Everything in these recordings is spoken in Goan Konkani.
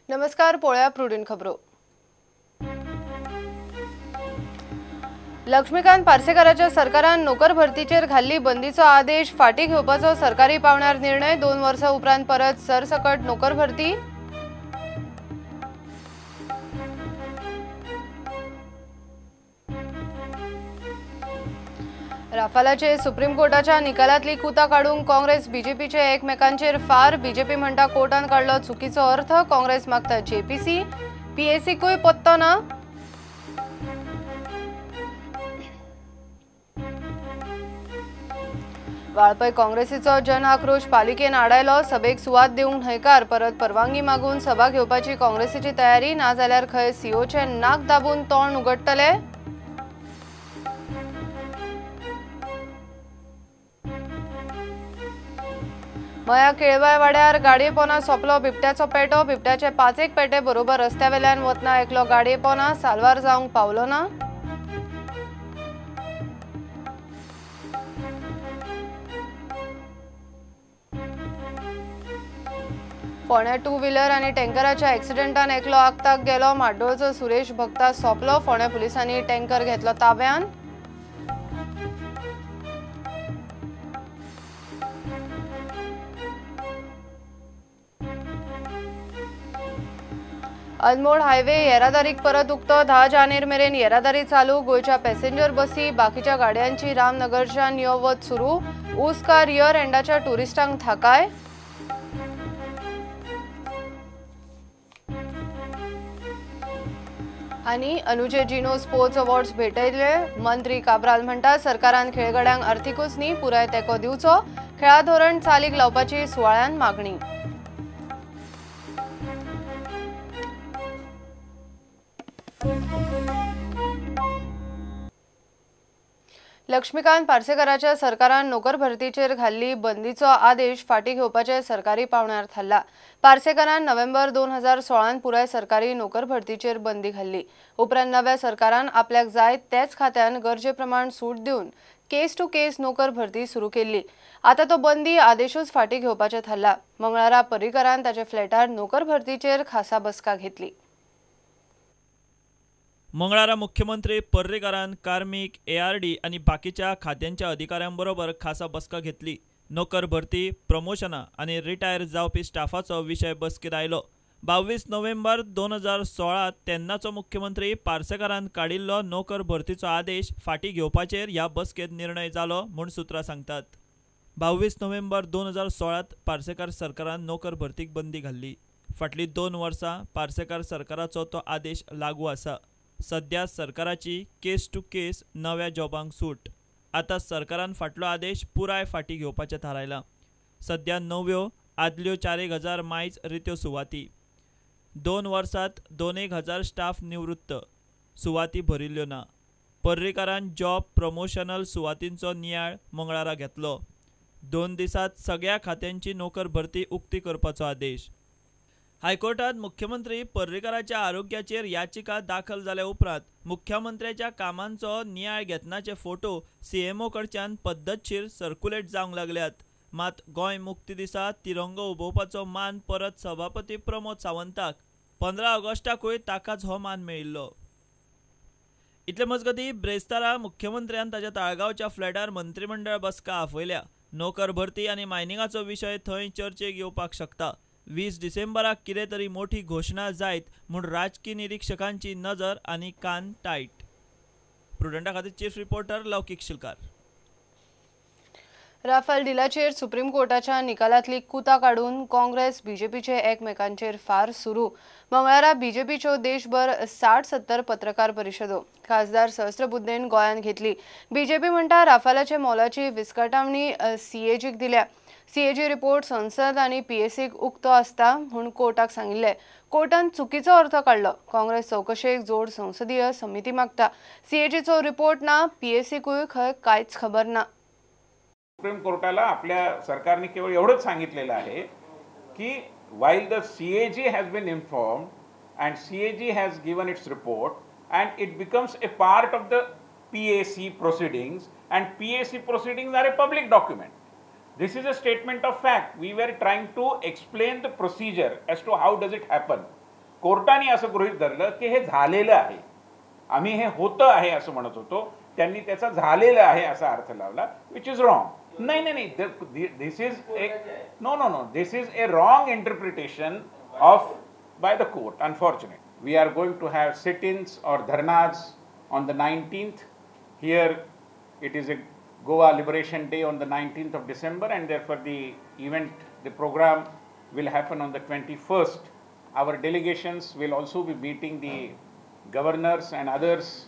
नमस्कार, पळोवया प्रुडंट खबरो। लक्ष्मीकांत पार्सेकराच्या सरकारान नोकर भरतीचेर घाल्ली बंदीचो आदेश फाटी घेवपाचो सरकारी पावणार निर्णय। 2 वर्सां उपरांत परत सरसकट नोकर भरती। राफालाचे सुप्रीम कोर्टाच्या निकालातली कुता काडूंक काँग्रेस बीजेपीचे एकमेकांचेर फार। बीजेपी म्हणटा कोर्टान काडलो चुकीचो अर्थ, काँग्रेस मागता जेपीसी, पीएसीकूय पत्तो ना। वाळपय काँग्रेसीचो जन आक्रोश पालिकेन आडायलो, सभेक सुवात दिवंक न्हयकार। परत परवानगी मागून सभा घेवपाची काँग्रेसीची तयारी, नाजाल्यार खंय सीओचे नाक दाबून तोंड उगडटले। मया केळबाय वाड्यार गाडये पोना सोंपलो बिबट्याचो पेटो। बिबट्याचे 5-1 पेटे बरोबर रस्त्या वेल्यान वतना एकलो गाडये पोना साल्वार जावंक पावलो ना। फोंड्या 2 व्हीलर आनी टँकराच्या एक्सिडेंटान एकलो आगताक गेलो। म्हाड्डोळचो सुरेश भक्ता सोंपलो। फोंड्या पुलिसांनी टँकर घेतलो ताब्यान। अनमोड हायवे येरादारीक परत उक्तो। 10 जानेर मेरेन येरादारी चालू। गोंयच्या पॅसेंजर बसी बाकीच्या गाडयांची रामनगरच्यान यो वच सुरू। ऊस कार इयर एंडाच्या टुरिस्टांक थाकाय। आनी अनुजे जिनो स्पोर्ट्स अवॉर्ड्स भेटयले। मंत्री काब्राल म्हणटा सरकारान खेळगड्यांक आर्थिकूच न्ही पुराय तेंको दिवचो। खेळा धोरण चालीक लावपाची सुवाळ्यान मागणी। लक्ष्मीकांत पार्सेकराच्या सरकारान नोकर भरतीचेर घाल्ली बंदीचो आदेश फाटी घेवपाचे सरकारी पावणार थारला। पार्सेकरान नोव्हेंबर 2016 पुराय सरकारी नोकर भरतीचेर बंदी घाल्ली। उपरांत नव्या सरकारान आपल्याक जाय तेच खात्यान गरजे प्रमाण सूट दिवन केस टू केस नोकर भरती सुरू केल्ली। आतां तो बंदी आदेशूच फाटी घेवपाचे थारला। मंगळारा पर्रीकरान ताच्या फ्लॅटार नोकर भरतीचेर खासा बसका घेतली। मंगळारा मुख्यमंत्री पर्रीकारान कार्मीक, एआरडी आनी बाकीच्या खात्यांच्या अधिकाऱ्यांबरोबर खासा बसका घेतली। नोकर भरती, प्रमोशनां आनी रिटायर जावपी स्टाफाचो विशय बसकेत आयलो। 22 नोव्हेंबर 2016 तेन्नाचो मुख्यमंत्री पार्सेकारान काडिल्लो नोकर भरतीचो आदेश फाटी घेवपाचेर ह्या बसकेत निर्णय जालो म्हूण सुत्रां सांगतात। 22 नोव्हेंबर 2016 पार्सेकार सरकारान नोकर भरतीक बंदी घाल्ली। फाटलीं 2 वर्सां पार्सेकार सरकाराचो तो आदेश लागू आसा। सध्या सरकाराची केस टू केस नव्या जॉबांक सूट। आतां सरकारान फाटलो आदेश पुराय फाटी घेवपाचें थारायलां। सध्या नव्यो आदल्यो 4-1 हजार मायज रित्यो सुवाती। 2 वर्सांत 2-1 हजार स्टाफ निवृत्त, सुवाती भरिल्ल्यो ना। पर्रीकारान जॉब प्रमोशनल सुवातींचो नियाळ मंगळारा घेतलो। 2 दिसांत सगळ्या खात्यांची नोकर भरती उक्ती करपाचो आदेश। हायकोर्टात मुख्यमंत्री पर्रीकाराच्या आरोग्याचेर याचिका दाखल जाल्या उपरांत मुख्यमंत्र्याच्या कामांचो नियाळ घेतनाचे फोटो सीएमओ कडच्यान पद्दतशीर सर्क्युलेट जावंक लागल्यात। मात गोंय मुक्ती दिसा तिरंगो उबोवपाचो मान परत सभापती प्रमोद सावंताक। 15 ऑगस्टाकूय ताकाच हो मान मेळिल्लो। इतले मजगतीं ब्रेस्तारा मुख्यमंत्र्यान ताच्या ताळगांवच्या फ्लॅटार मंत्रिमंडळ बसका आपयल्या। नोकर भरती आनी मायनिंगाचो विशय थंय चर्चेक येवपाक शकता। 20 डिसेंबराक कितें तरी मोठी घोशणा जायत म्हूण राजकी निरीक्षकांची नजर आनी कान टायट। प्रुडंटा खातीर chief reporter Laukik Shilkar. Rafale डिलाचेर सुप्रीम कोर्टाच्या निकालातली कुता काडून काँग्रेस बीजेपीचे एकमेकांचेर फार सुरू। मंगळारा बीजेपीच्यो देशभर 60-70 पत्रकार परिशदो खासदार सहस्रबुद्धेन गोंयांत घेतली। बीजेपी म्हणटा राफेलाचे मोलाची विस्कटावणी सीएजीक दिल्या। सीएजी रिपोर्ट संसद आनी पीएसीक उक्तो आसता म्हूण कोर्टाक सांगिल्लें। कोर्टान चुकीचो अर्थ काडलो। काँग्रेस चवकशेक जोड संसदीय समिती मागता। सीएजीचो रिपोर्ट ना, पीएसीकूय खंय कांयच खबर ना। सुप्रीम कोर्टाला आपल्या सरकारने केवळ एवढंच सांगितलेलं आहे की while the CAG has been informed and CAG has given its report and it becomes a part of the PAC proceedings and PAC proceedings are a public document. This is a statement of fact. We were trying to explain the procedure as to how does it happen. कोर्टाने असं गृहीत धरलं की हे झालेलं आहे, आम्ही हे होतं आहे असं म्हणत होतो, त्यांनी त्याचा झालेलं आहे असा अर्थ लावला, which is wrong. नाही नाही नाही, this is a no no no this is a wrong interpretation of by the court. Unfortunate. We are going to have sit-ins or dharnas on the 19th. Here it is a Goa Liberation Day on the 19th of December, and therefore the event, the program will happen on the 21st. Our delegations will also be meeting the governors and others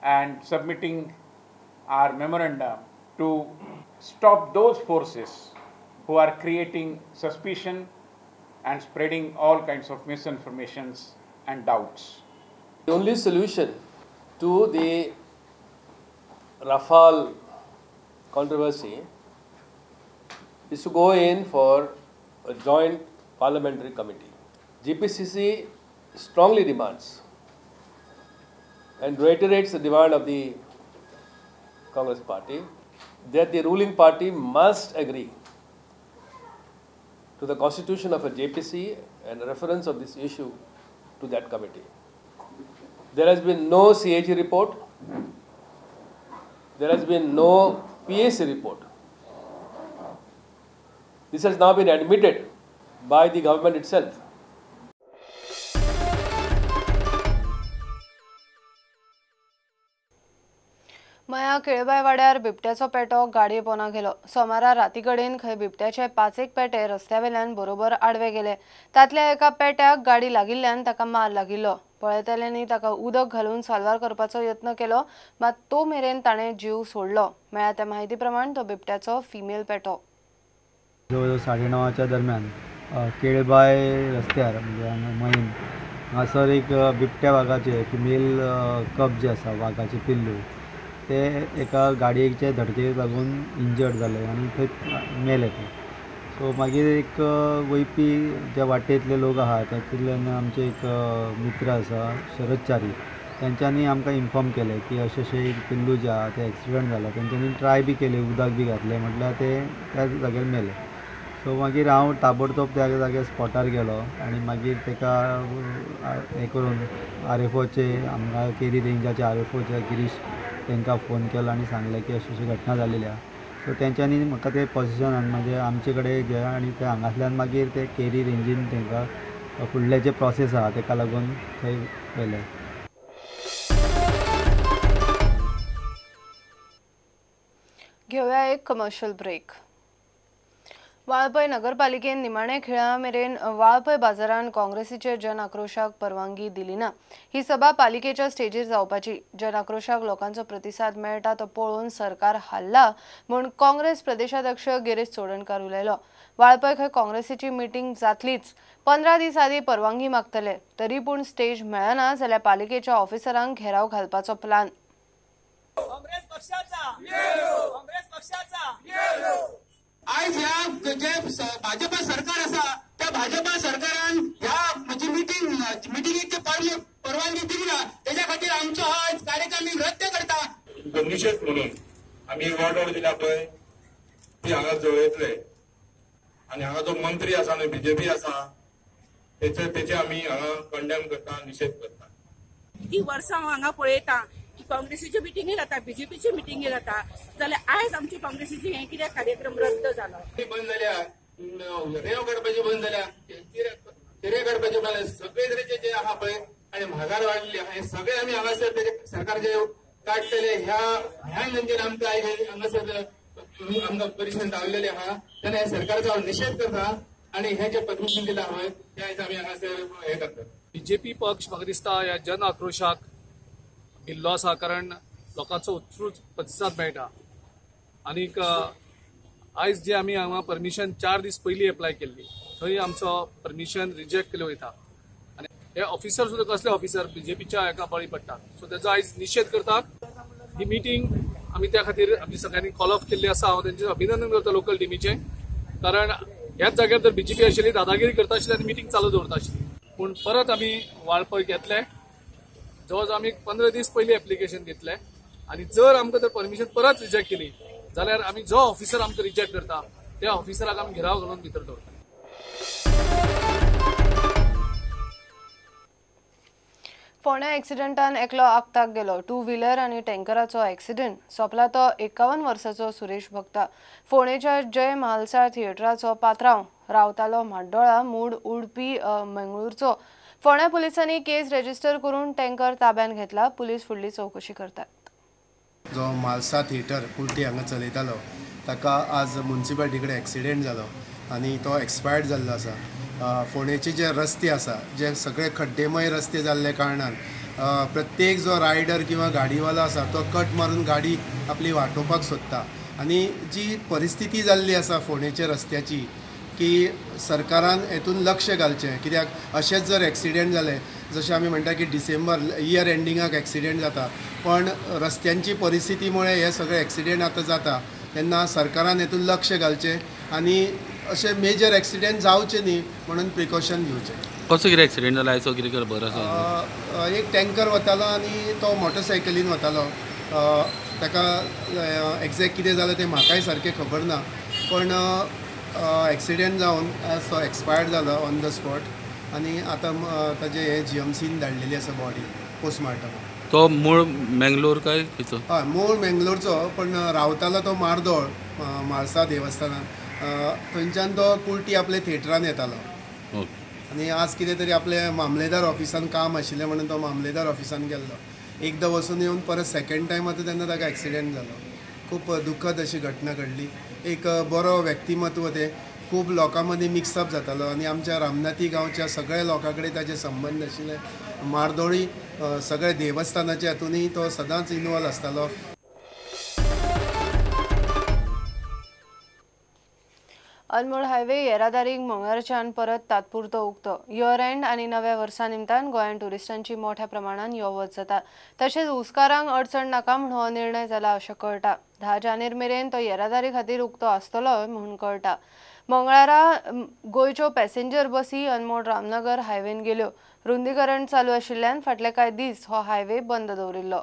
and submitting our memorandum to stop those forces who are creating suspicion and spreading all kinds of misinformations and doubts. The only solution to the Rafale controversy is to go in for a joint parliamentary committee. GPCC strongly demands and reiterates the demand of the Congress party that the ruling party must agree to the constitution of a JPC and reference of this issue to that committee. There has been no CAG report, there has been no PAC report. This has now been admitted by the government itself. मया केळबाय वाड्यार बिबट्याचो पेटो गाडये पोना गेलो. सोमारा राती कडेन खंय बिबट्याचे 5-1 पेटे रस्त्यावेल्यान बरोबर आडवे गेले. तांतल्या एका पेट्याक गाडी लागिल्ल्यान ताका मार लागिल्लो. पळयतल्यांनी ताका उदक घालून साल्वार करपाचो यत्न केलो, मात तो मेरेन ताणें जीव सोडलो. मेळ्ळ्या त्या म्हायती प्रमाण तो बिबट्याचो फिमेल पेटो. जवळ 9:30च्या दरम्यान केळबाय रस्त्यार म्हणजे महीम हांगासर एक बिबट्या वागाचे फिमेल कप जे आसा वागाचे पिल्लू ते एका गाडयेचे धडकेक लागून इंजर्ड जाले आनी थंय मेले ते. सो मागीर एक वयपी जे वाटेंतले लोक आहा तातूंतल्यान आमचे एक मित्र आसा शरद च्यारी, तेंच्यांनी आमकां इन्फॉर्म केलें की अशें अशें एक पिल्लू जें आहा तें एक्सिडंट जाला. तेंच्यांनी ट्राय बी केलें, उदक बी घातलें, म्हटल्यार ते त्या जाग्यार मेले. सो मागीर हांव ताबडतोब त्या जाग्यार स्पॉटार गेलो आनी मागीर ताका हें करून आर एफ ओचे हांगा केरी रेंजाचे आर एफ ओचे गिरीश तांकां फोन केलो आनी सांगलें की अशी अशी घटना जालेली आहा. सो तेंच्यांनी म्हाका ते पोजिशनान म्हणजे आमचे कडेन घे आनी ते हांगासल्यान मागीर ते केरी रेंजीन तांकां फुडले जे प्रोसेस आहा ताका लागून थंय व्हेले. घेवया एक कमर्शियल ब्रेक. वाळपय नगरपालिकेन निमाणे खेळा मेरेन वाळपय बाजारान काँग्रेसीचे जन आक्रोशाक परवानगी दिली ना. ही सभा पालिकेच्या स्टेजीर जावपाची. जन आक्रोशाक लोकांचो प्रतिसाद मेळटा तो पळोवन सरकार हाल्ला म्हूण काँग्रेस प्रदेशाध्यक्ष गिरीश चोडणकार उलयलो. वाळपय खंय काँग्रेसीची मिटींग जातलीच. 15 दीस आदी परवानगी मागतले, तरी पूण स्टेज मेळना जाल्यार पालिकेच्या ऑफिसरांक घेराव घालपाचो प्लान. काँग्रेस पक्षाचा काँग्रेस पक्षाचा आयज ह्या जे भाजपा सरकार आसा त्या भाजपा सरकारान ह्या म्हणजे मिटिंगेक परवानगी दिली ना, तेज्या खातीर आमचो आयज कार्यक्रम रद्द करता. निशेध म्हणून आमी ऑर्डर दिल्या पळय ती हांगा जळयतले आनी हांगा जो मंत्री आसा न्हय बीजेपी आसा तेचे आमी हांगा कंडेम करता, निशेध करता. ती वर्सां हांव हांगा पळयता की काँग्रेसीच्यो मिटिंगी जाता, बीजेपीच्यो मिटिंगी जाता, जाल्यार आयज आमचे काँग्रेसीचे हे कितें कार्यक्रम रद्द जालो. बंद जाल्या, रेंव काडपाची बंद जाल्या, चिरे काडपाचे बंद जाल्या, सगळे तरेचे जे आहा पळय आनी म्हागार वाडली आहा, हे सगळे आमी हांगासर तेजे सरकार जे काडटले ह्या ह्या नंतर आमकां आयज हांगासर आमकां परिशन रावलेले आहा. तेन्ना हे सरकाराचो हांव निशेध करता आनी हे जे परमिशन दिला पळय ते आयज आमी हांगासर हे करता. बीजेपी पक्ष म्हाका दिसता ह्या जन आक्रोशाक भिल्लो आसा, कारण लोकांचो उत्स्फूर्त प्रतिसाद मेळटा. आनीक आयज जे आमी हांगा परमिशन 4 दीस पयलीं एप्लाय केल्ली थंय आमचो परमिशन रिजेक्ट केले वयता आनी हे ऑफिसर सुद्दां कसले ऑफिसर बीजेपीच्या हेका बळी पडटात. सो तेजो आयज निशेध करतात. ही मिटींग आमी त्या खातीर आमी सगळ्यांनी कॉल ऑफ केल्ली आसा. हांव तेंचें अभिनंदन करता लोकल टिमीचें, कारण ह्याच जाग्यार जर बीजेपी आशिल्ली दादागिरी करता आशिल्ली आनी मिटींग चालू दवरता आशिल्ली. पूण परत आमी वाळपय घेतले, जवळ जवळ आमी 15 दीस पयलीं एप्लिकेशन घेतले आनी जर आमकां जर परमिशन परत रिजेक्ट केली जाल्यार आमी जो ऑफिसर आमकां रिजेक्ट करता त्या ऑफिसराक आमी घेराव घालून भितर दवरता. फोंड्या एक्सिडेंटान एकलो आक्ताक गेलो. टू व्हिलर आनी टँकराचो एक्सिडेंट सोंपला तो 51 वर्साचो सुरेश भक्ता. फोंडेच्या जय म्हालसा थिएटराचो पात्रांव रावतालो म्हाड्डोळा मूड उडपी मंगळूरचो. फोंड्या पुलिसांनी केस रजिस्टर करून टँकर ताब्यात घेतला. पुलीस फुडली चवकशी करतात. जो म्हालसा थिएटर कुर्टी हांगा चलयतालो ताका आज म्युनिसिपालिटी कडेन एक्सिडेंट जालो आनी तो एक्सपायर्ड जाल्लो आसा. फोंडेचे जे रस्ते आसा जे सगळे खड्डेमय रस्ते जाल्ले कारणान प्रत्येक जो रायडर किंवा गाडीवालो आसा तो कट मारून गाडी आपली वाटोवपाक सोदता आनी जी परिस्थिती जाल्ली आसा फोंडेच्या रस्त्याची की सरकारान हेतून लक्ष घालचें. कित्याक अशेंच जर एक्सिडेंट जाले जशें आमी म्हणटा की डिसेंबर इयर एंडिंगाक एक्सिडेंट जाता पण रस्त्यांची परिस्थितीमुळे हे सगळे एक्सिडेंट आतां जाता तेन्ना सरकारान हेतून लक्ष घालचें आनी अशे मेजर एक्सिडेंट जावचे न्ही म्हणून प्रिकॉशन घेवचें. कसो कितें एक्सिडेंट जाला आयचो कितें खबर आसा? एक टँकर वतालो आनी तो मोटरसायकलीन वतालो. ताका एग्जॅक्ट कितें जालें तें म्हाकाय सारकें खबर ना पण एक्सिडेंट जावन आज तो एक्सपायर्ड जालो ऑन the spot आनी आतां ताजे हे जीएमसीन धाडलेली आसा बॉडी पोस्टमार्टमाक. तो मूळ मेंगलोर काय खंयचो? हय, मूळ मेंगलोरचो पण रावतालो तो मार्दोळ म्हाळसा देवस्थानान. थंयच्यान तो कुर्टी आपल्या थिएटरान येतालो आनी आज कितें तरी आपल्या मामलेदार ऑफिसान काम आशिल्लें म्हणून तो मामलेदार ऑफिसान गेल्लो. एकदां वचून येवन परत सेकेंड टायम आतां तेन्ना ताका एक्सिडेंट जालो. खूब दुखद अशी घटना घडली. एक बरो व्यक्तिमत्व तें, खूब लोकां मदीं मिक्सअप जातालो आनी आमच्या रामनाथी गांवच्या सगळ्या लोकां कडेन ताजे संबंद आशिल्ले. मार्दोळी सगळे देवस्थानाच्या हातूनय तो सदांच इनवॉल्व आसतालो. अनमोड हायवे येरादारीक मंगळारच्यान परत तात्पुरतो उक्तो. इयर एंड आनी नव्या वर्सा निमतान गोंयांत ट्युरिस्टांची मोठ्या प्रमाणान यो वच जाता. तशेंच हुस्कारांक अडचण नाका म्हूण हो निर्णय जाला अशें कळटा. 10 जानेर मेरेन तो येरादारी खातीर उक्तो आसतलो म्हूण कळटा. मंगळारा गोंयच्यो पॅसेंजर बसी अनमोड रामनगर हायवेन गेल्यो. रुंदीकरण चालू आशिल्ल्यान फाटले कांय दीस हो हायवे बंद दवरिल्लो.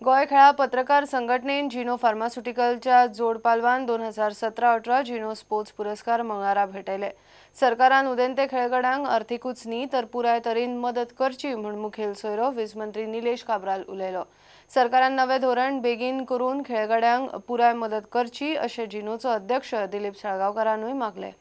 गोंय खेळा पत्रकार संघटनेन जिनो फार्मास्युटिकलच्या जोडपालवान 2017-18 जिनो स्पोर्ट्स पुरस्कार मंगळारा भेटयले. सरकारान उदेंते खेळगड्यांक अर्थिकूच न्ही तर पुराय तरेन मदत करची म्हूण मुखेल सोयरो वीज मंत्री निलेश काब्राल उलयलो. सरकारान नवें धोरण बेगीन करून खेळगड्यांक पुराय मदत करची अशें जिनोचो अध्यक्ष दिलीप साळगांवकारानूय मागलें.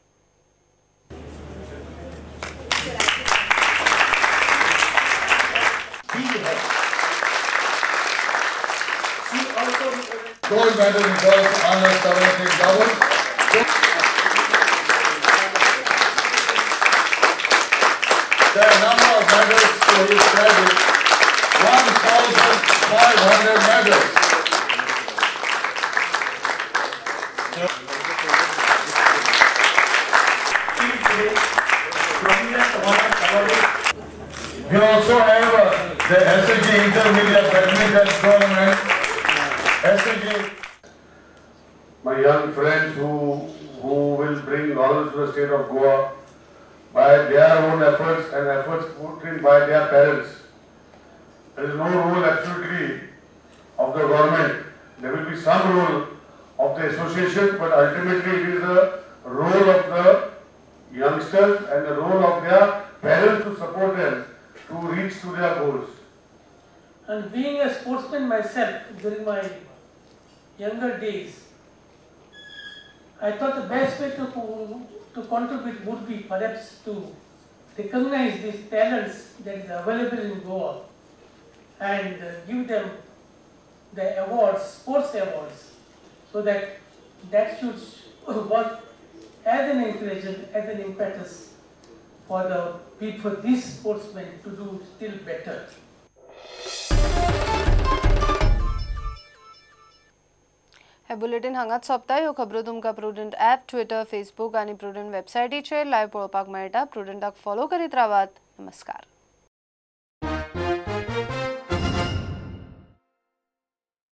Gold medal in girls under 17 doubles. The number of medals to his credit, 1,500 medals. We also have the SAG Intermediate Badminton Tournament. SAG. My young friends who will bring laurels to the state of Goa by their own efforts and efforts put in by their parents. There is no role absolutely of the government. There will be some role of the association, but ultimately it is the role of the youngsters and the role of their parents to support them to reach to their goals. And being a sportsman myself during my younger days, I thought the best way to contribute would be perhaps to recognize these talents that is available in Goa and give them the awards, sports awards, so that should work as an encouragement, as an impetus for the for these sportsmen to do still better. हे बुलेटिन हांगाच सोंपता. ह्यो खबरो तुमकां प्रुडंट ॲप, ट्विटर, फेसबूक आनी प्रुडंट वेबसायटीचेर लायव्ह पळोवपाक मेळटा. प्रुडंटाक फॉलो करीत रावात. नमस्कार.